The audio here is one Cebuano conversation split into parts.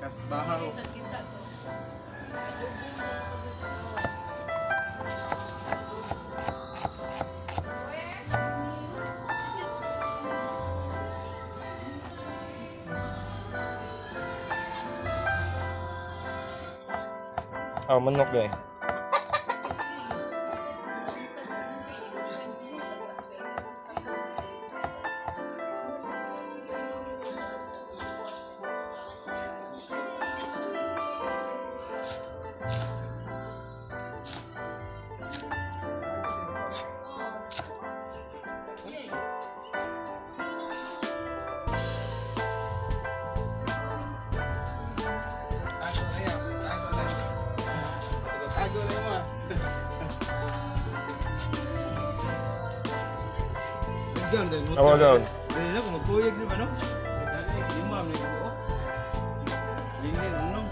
Kasbahaw. Ah, manok eh. Tago na yan. Tago na. Tago, tago na mo ah. Awa gaon. Dali na kung magkuyag na ba no? Lima na yung buo. Linin, unom.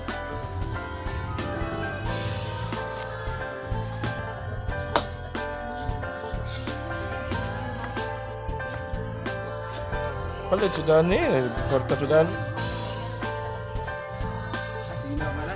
Palit sudan eh. Kwarta sudan. Sige na pala.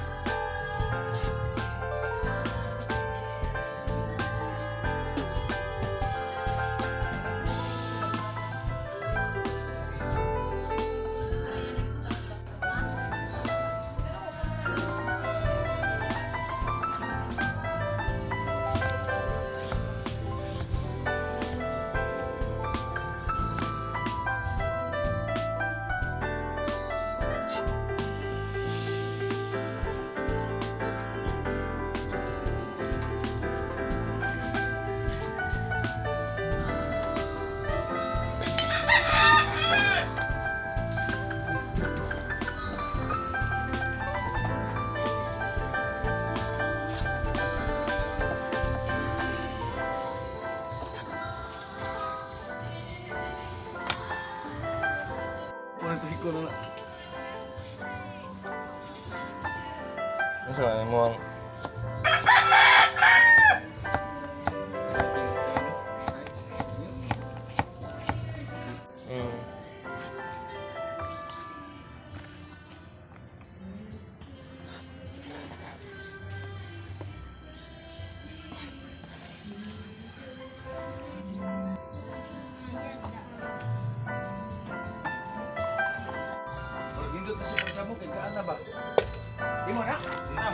Puno ko na. Ano sa mo ang Pag hindot na siya sa mo, kay kaan na ba? Di mo na? Di na.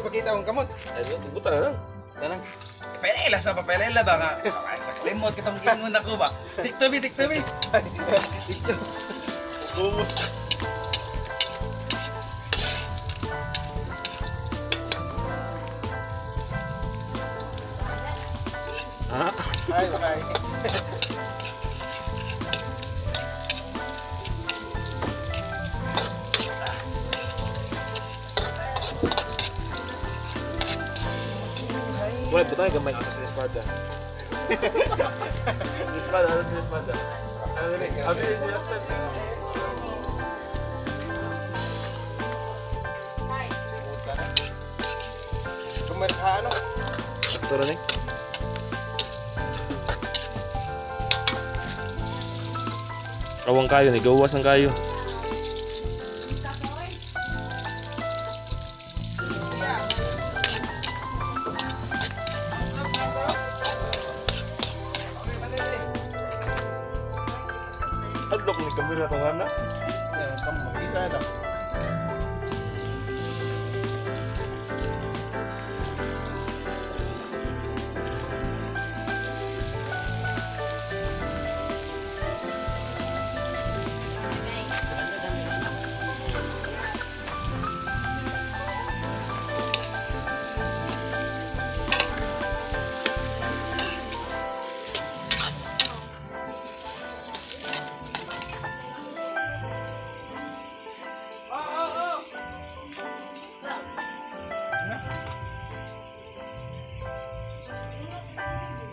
Pakita akong kamot. Ay, buta na lang. Tanang. Papelela sa papelela ba nga? Sa kalimot kitong gingon ako ba? Tiktobi, tiktobi. Tiktobi. Ah. Ay, bye. Wala, buta gamay ako sa espada. Espada, ano sa espada? Ano rin? Abi siya sa Kumarha ano? Turo ni. Awang kayo ni gawas ang kayo. Adlok ni kamera tong ana. Kamu makita na.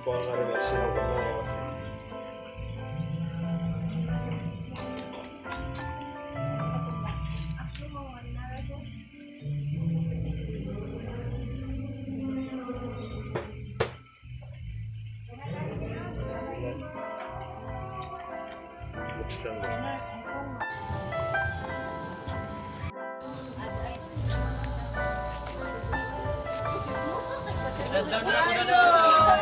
Kuha ka rin siya gamay. Down na ako na doon.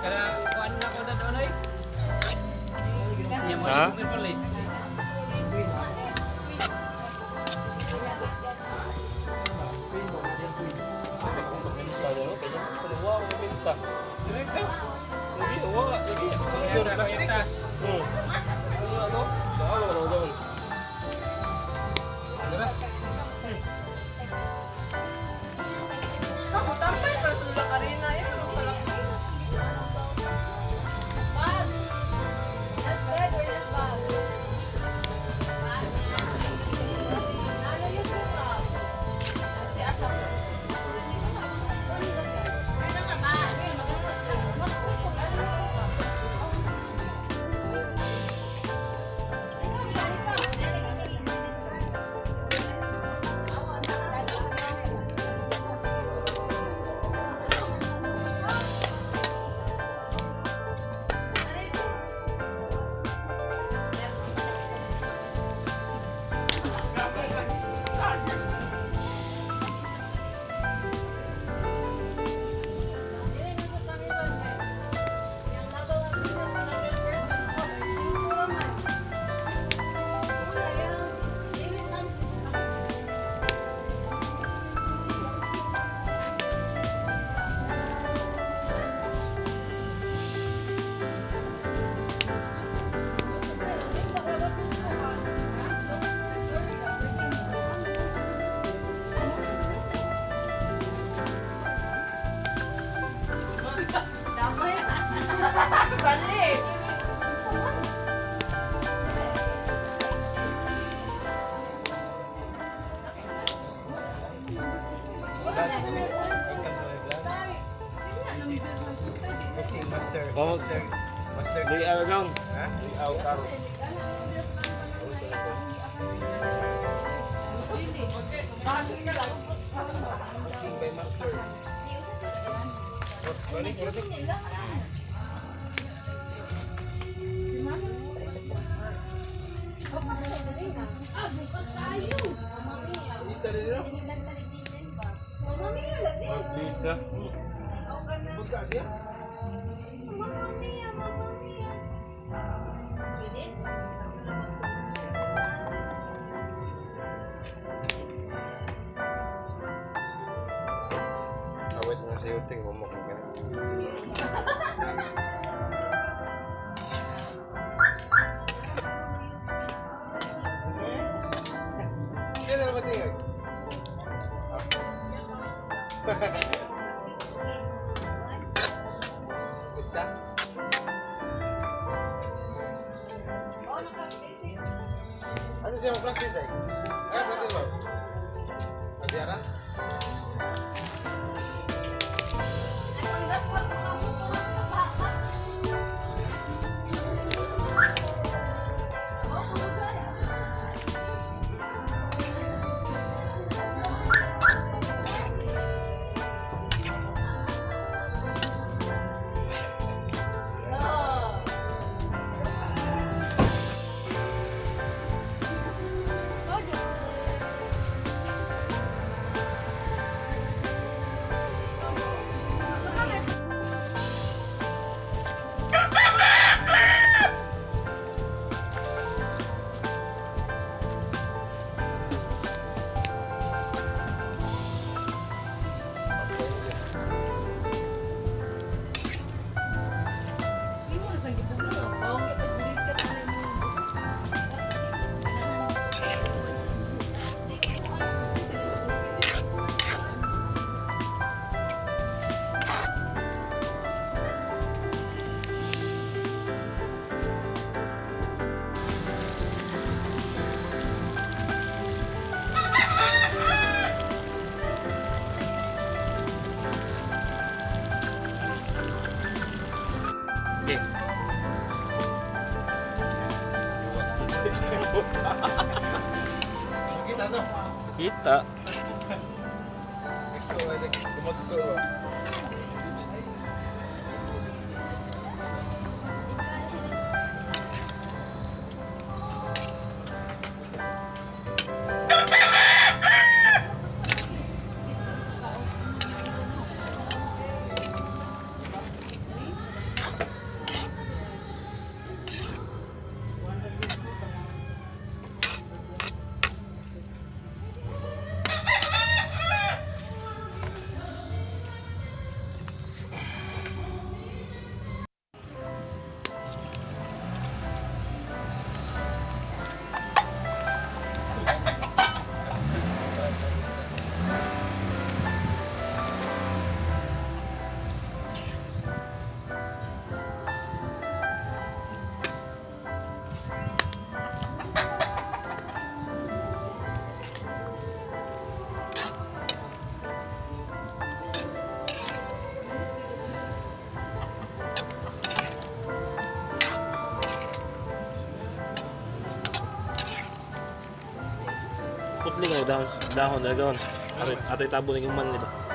Kaya kuan na ako na doon ay. Ha? Police. Tambay pa sa Karina yan. Bag. That's bag or that's bag? Ano yung bag? Si Asa. Balik! Master. Vamos. Master. Liaw dong. Ha? Liaw karo. King by Master. Balik, balik. Pizza. Pagka siya? Awit na sa yuting mo mo kung Kaya na ba tingin? Basta? Ano siya mag-practice eh? Ay, practice ba? Sabi ara? Okay. Kita to. Kita. Ikaw ay nagkumagko ba? Dili ko dahon dahon dagon. Ato ato tabo ning human, di ba?